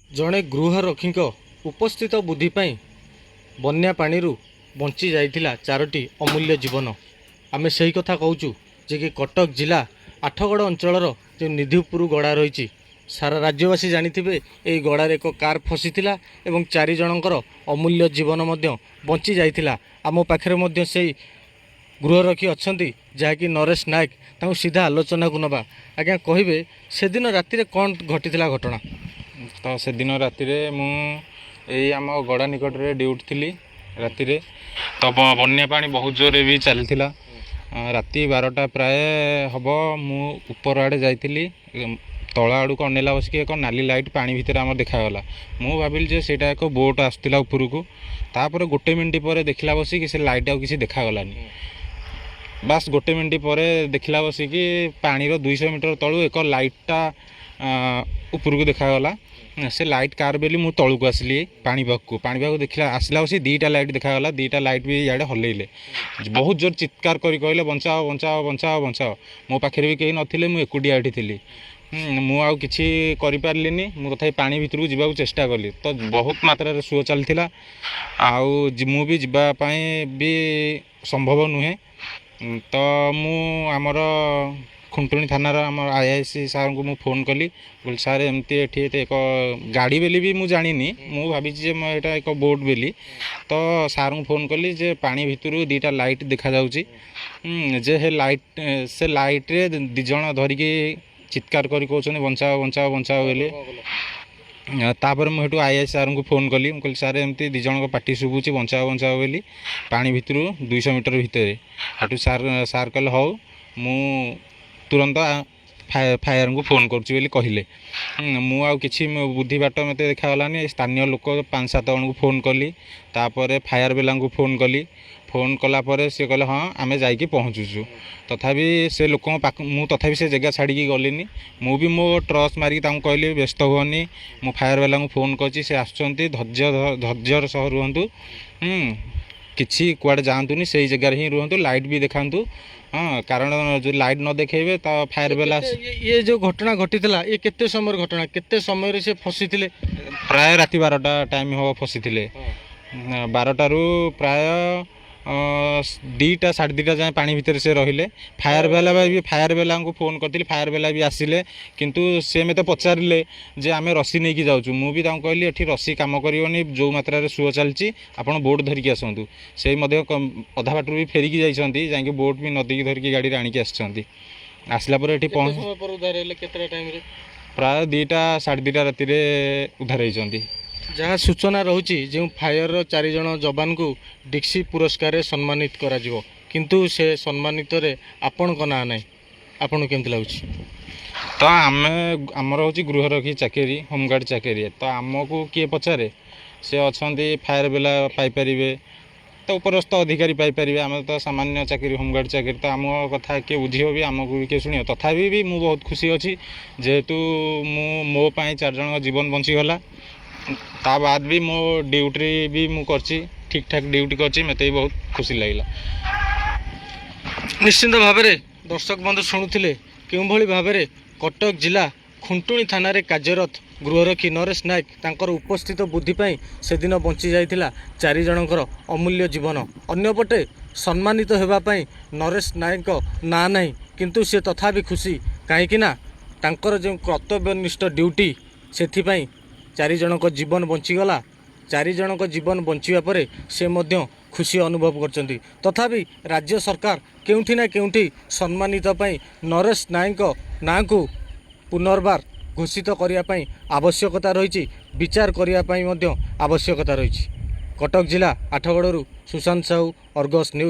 ଜଣେ ଗୃହରକ୍ଷୀଙ୍କ ଉପସ୍ଥିତ ବୁଦ୍ଧି ପାଇଁ ବନ୍ୟା ପାଣିରୁ ବଞ୍ଚି ଯାଇଥିଲା ଚାରୋଟି ଅମୂଲ୍ୟ ଜୀବନ। ଆମେ ସେହି କଥା କହୁଛୁ ଯେ କି କଟକ ଜିଲ୍ଲା ଆଠଗଡ଼ ଅଞ୍ଚଳର ଯେଉଁ ନିଧିପୁର ଗଡ଼ା ରହିଛି, ସାରା ରାଜ୍ୟବାସୀ ଜାଣିଥିବେ, ଏହି ଗଡ଼ାରେ ଏକ କାର୍ ଫସିଥିଲା ଏବଂ ଚାରି ଜଣଙ୍କର ଅମୂଲ୍ୟ ଜୀବନ ମଧ୍ୟ ବଞ୍ଚି ଯାଇଥିଲା। ଆମ ପାଖରେ ମଧ୍ୟ ସେଇ ଗୃହରକ୍ଷୀ ଅଛନ୍ତି, ଯାହାକି ନରେଶ ନାୟକ। ତାଙ୍କୁ ସିଧା ଆଲୋଚନାକୁ ନେବା। ଆଜ୍ଞା, କହିବେ ସେଦିନ ରାତିରେ କ'ଣ ଘଟିଥିଲା ଘଟଣା? ତ ସେଦିନ ରାତିରେ ମୁଁ ଏଇ ଆମ ଗଡ଼ା ନିକଟରେ ଡ୍ୟୁଟି ଥିଲି ରାତିରେ। ତ ବନ୍ୟା ପାଣି ବହୁତ ଜୋରରେ ବି ଚାଲିଥିଲା। ରାତି 12ଟା ପ୍ରାୟ ହେବ, ମୁଁ ଉପର ଆଡ଼େ ଯାଇଥିଲି। ତଳ ଆଡ଼କୁ ଅନେଇଲା ବସିକି ଏକ ନାଲି ଲାଇଟ୍ ପାଣି ଭିତରେ ଆମର ଦେଖାଗଲା। ମୁଁ ଭାବିଲି ଯେ ସେଇଟା ଏକ ବୋଟ୍ ଆସୁଥିଲା ଉପରକୁ। ତାପରେ ଗୋଟେ ମିନିଟ୍ ପରେ ଦେଖିଲା ବସିକି ସେ ଲାଇଟ୍ ଆଉ କିଛି ଦେଖାଗଲାନି। ବାସ୍, ଗୋଟେ ମିନିଟ୍ ପରେ ଦେଖିଲା ବସିକି ପାଣିର 200 ମିଟର ତଳୁ ଏକ ଲାଇଟ୍ଟା ଉପରକୁ ଦେଖାଗଲା। ସେ ଲାଇଟ୍ କାର୍ ବୋଲି ମୁଁ ତଳକୁ ଆସିଲି ପାଣି ପାଖକୁ। ପାଣି ପାଖକୁ ଦେଖିଲା ଆସିଲା ବସି ଦୁଇଟା ଲାଇଟ୍ ଦେଖାଗଲା। ଦୁଇଟା ଲାଇଟ୍ ବି ଇଆଡ଼େ ହଲେଇଲେ। ବହୁତ ଜୋର ଚିତ୍କାର କରି କହିଲେ, "ବଞ୍ଚାଅ, ବଞ୍ଚାଅ, ବଞ୍ଚାଅ, ବଞ୍ଚାଅ।" ମୋ ପାଖରେ ବି କେହି ନଥିଲେ, ମୁଁ ଏକୁଟିଆ ଏଠି ଥିଲି। ମୁଁ ଆଉ କିଛି କରିପାରିଲିନି। ମୁଁ ତଥାପି ପାଣି ଭିତରକୁ ଯିବାକୁ ଚେଷ୍ଟା କଲି, ତ ବହୁତ ମାତ୍ରାରେ ସୁଅ ଚାଲିଥିଲା ଆଉ ମୁଁ ବି ଯିବା ପାଇଁ ବି ସମ୍ଭବ ନୁହେଁ। ତ ମୁଁ ଆମର ଖୁଣ୍ଟୁଣି ଥାନାର ଆମର ଆଇଆଇସି ସାର୍ଙ୍କୁ ମୁଁ ଫୋନ୍ କଲି। କହିଲି, "ସାର୍, ଏମିତି ଏଠି ଏତେ ଏକ ଗାଡ଼ି ବୋଲି ବି ମୁଁ ଜାଣିନି, ମୁଁ ଭାବିଛି ଯେ ମୁଁ ଏଇଟା ଏକ ବୋଟ୍ ବୋଲି।" ତ ସାର୍ଙ୍କୁ ଫୋନ୍ କଲି ଯେ ପାଣି ଭିତରୁ ଦୁଇଟା ଲାଇଟ୍ ଦେଖାଯାଉଛି, ଯେ ସେ ଲାଇଟ୍, ସେ ଲାଇଟ୍ରେ ଦୁଇ ଜଣ ଧରିକି ଚିତ୍କାର କରି କହୁଛନ୍ତି, "ବଞ୍ଚାଅ, ବଞ୍ଚାଅ, ବଞ୍ଚାଅ" ବୋଲି। ତାପରେ ମୁଁ ସେଠୁ I ସାର୍ଙ୍କୁ ଫୋନ୍ କଲି। ମୁଁ କହିଲି, "ସାର୍, ଏମିତି ଦୁଇ ଜଣଙ୍କ ପାଟି ଶୁଭୁଛି, ବଞ୍ଚାଅ, ବଞ୍ଚାଅ ବୋଲି, ପାଣି ଭିତରୁ 200 ମିଟର ଭିତରେ।" ସେଠୁ ସାର୍ କହିଲେ, "ହଉ, ମୁଁ ତୁରନ୍ତ ଫାୟାରଙ୍କୁ ଫୋନ୍ କରୁଛି" ବୋଲି କହିଲେ। ମୁଁ ଆଉ କିଛି ବୁଦ୍ଧି ବାଟ ମୋତେ ଦେଖାଗଲାନି। ସ୍ଥାନୀୟ ଲୋକ ପାଞ୍ଚ ସାତ ଜଣଙ୍କୁ ଫୋନ୍ କଲି। ତାପରେ ଫାୟାର ବାଲାଙ୍କୁ ଫୋନ୍ କଲି। ଫୋନ୍ କଲା ପରେ ସେ କହିଲେ, "ହଁ, ଆମେ ଯାଇକି ପହଞ୍ଚୁଛୁ।" ତଥାପି ସେ ଲୋକଙ୍କ ପାଖ ମୁଁ ତଥାପି ସେ ଜାଗା ଛାଡ଼ିକି ଗଲିନି। ମୁଁ ବି ମୋ ଟର୍ଚ୍ଚ ମାରିକି ତାଙ୍କୁ କହିଲି, "ବ୍ୟସ୍ତ ହୁଅନି, ମୁଁ ଫାୟାର ବାଲାଙ୍କୁ ଫୋନ୍ କରିଛି, ସେ ଆସୁଛନ୍ତି। ଧୈର୍ଯ୍ୟର ସହ ରୁହନ୍ତୁ, କିଛି କୁଆଡ଼େ ଯାଆନ୍ତୁନି, ସେଇ ଜାଗାରେ ହିଁ ରୁହନ୍ତୁ, ଲାଇଟ୍ ବି ଦେଖାନ୍ତୁ।" ହଁ, କାରଣ ଯଦି ଲାଇଟ୍ ନ ଦେଖେଇବେ ତ ଫାୟାର ବାଲା ଇଏ ଯେଉଁ ଘଟଣା ଘଟିଥିଲା, ଇଏ କେତେ ସମୟର ଘଟଣା? କେତେ ସମୟରେ ସେ ଫସିଥିଲେ? ପ୍ରାୟ ରାତି 12ଟା ଟାଇମ୍ ହେବ ଫସିଥିଲେ। 12ଟାରୁ ପ୍ରାୟ 2ଟା 2:30 ଯାଏଁ ପାଣି ଭିତରେ ସେ ରହିଲେ। ଫାୟାର ବାଲାଙ୍କୁ ଫୋନ୍ କରିଥିଲି, ଫାୟାର ବାଲା ବି ଆସିଲେ। କିନ୍ତୁ ସେ ମୋତେ ପଚାରିଲେ ଯେ ଆମେ ରସି ନେଇକି ଯାଉଛୁ। ମୁଁ ବି ତାଙ୍କୁ କହିଲି, ଏଠି ରସି କାମ କରିବନି, ଯେଉଁ ମାତ୍ରାରେ ସୁଅ ଚାଲିଛି, ଆପଣ ବୋଟ୍ ଧରିକି ଆସନ୍ତୁ। ସେ ମଧ୍ୟ ଅଧା ବାଟରୁ ବି ଫେରିକି ଯାଇଛନ୍ତି। ଯାଇକି ବୋଟ୍ ବି ନଦୀକି ଧରିକି ଗାଡ଼ିରେ ଆଣିକି ଆସିଛନ୍ତି। ଆସିଲା ପରେ ଏଠି କେତେ ପହଞ୍ଚ ସମୟ ପରେ ଉଦ୍ଧାର ହେଲେ? କେତେଟା ଟାଇମ୍ରେ? ପ୍ରାୟ 2ଟା 2:30 ରାତିରେ ଉଦ୍ଧାର ହେଇଛନ୍ତି। ଯାହା ସୂଚନା ରହୁଛି, ଯେଉଁ ଫାୟାରର ଚାରିଜଣ ଯବାନଙ୍କୁ ଡିକ୍ସି ପୁରସ୍କାରରେ ସମ୍ମାନିତ କରାଯିବ, କିନ୍ତୁ ସେ ସମ୍ମାନିତରେ ଆପଣଙ୍କ ନାଁ ନାହିଁ। ଆପଣଙ୍କୁ କେମିତି ଲାଗୁଛି? ତ ଆମର ହେଉଛି ଗୃହରକ୍ଷୀ ଚାକିରି, ହୋମଗାର୍ଡ଼ ଚାକିରି। ତ ଆମକୁ କିଏ ପଚାରେ? ସେ ଅଛନ୍ତି, ଫାୟାର ବାଲା ପାଇପାରିବେ, ତ ଉପରସ୍ଥ ଅଧିକାରୀ ପାଇପାରିବେ। ଆମେ ତ ସାମାନ୍ୟ ଚାକିରି, ହୋମଗାର୍ଡ଼ ଚାକିରି। ତ ଆମ କଥା କିଏ ବୁଝିବ ବି, ଆମକୁ ବି କିଏ ଶୁଣିବ? ତଥାପି ବି ମୁଁ ବହୁତ ଖୁସି ଅଛି, ଯେହେତୁ ମୁଁ ମୋ ପାଇଁ ଚାରି ଜଣଙ୍କ ଜୀବନ ବଞ୍ଚିଗଲା। ତା ବାଦ ବି ମୋ ଡ୍ୟୁଟି ବି ମୁଁ କରିଛି, ଠିକ୍ ଠାକ୍ ଡ୍ୟୁଟି କରିଛି। ମୋତେ ବି ବହୁତ ଖୁସି ଲାଗିଲା। ନିଶ୍ଚିନ୍ତ ଭାବରେ ଦର୍ଶକ ବନ୍ଧୁ ଶୁଣୁଥିଲେ କେଉଁଭଳି ଭାବରେ କଟକ ଜିଲ୍ଲା ଖୁଣ୍ଟୁଣି ଥାନାରେ କାର୍ଯ୍ୟରତ ଗୃହରକ୍ଷୀ ନରେଶ ନାୟକ, ତାଙ୍କର ଉପସ୍ଥିତ ବୁଦ୍ଧି ପାଇଁ ସେଦିନ ବଞ୍ଚି ଯାଇଥିଲା ଚାରି ଜଣଙ୍କର ଅମୂଲ୍ୟ ଜୀବନ। ଅନ୍ୟପଟେ ସମ୍ମାନିତ ହେବା ପାଇଁ ନରେଶ ନାୟକଙ୍କ ନାଁ ନାହିଁ, କିନ୍ତୁ ସେ ତଥାପି ଖୁସି, କାହିଁକି ନା ତାଙ୍କର ଯେଉଁ କର୍ତ୍ତବ୍ୟନିଷ୍ଠ ଡ୍ୟୁଟି, ସେଥିପାଇଁ ଚାରି ଜଣଙ୍କ ଜୀବନ ବଞ୍ଚିଗଲା। ଚାରି ଜଣଙ୍କ ଜୀବନ ବଞ୍ଚିବା ପରେ ସେ ମଧ୍ୟ ଖୁସି ଅନୁଭବ କରିଛନ୍ତି। ତଥାପି ରାଜ୍ୟ ସରକାର କେଉଁଠି ନା କେଉଁଠି ସମ୍ମାନିତ ପାଇଁ ନରେଶ ନାୟକଙ୍କ ନାଁକୁ ପୁନର୍ବାର ଘୋଷିତ କରିବା ପାଇଁ ଆବଶ୍ୟକତା ରହିଛି, ବିଚାର କରିବା ପାଇଁ ମଧ୍ୟ ଆବଶ୍ୟକତା ରହିଛି। କଟକ ଜିଲ୍ଲା ଆଠଗଡ଼ରୁ ସୁଶାନ୍ତ ସାହୁ, ଅର୍ଗସ୍ ନ୍ୟୁଜ୍।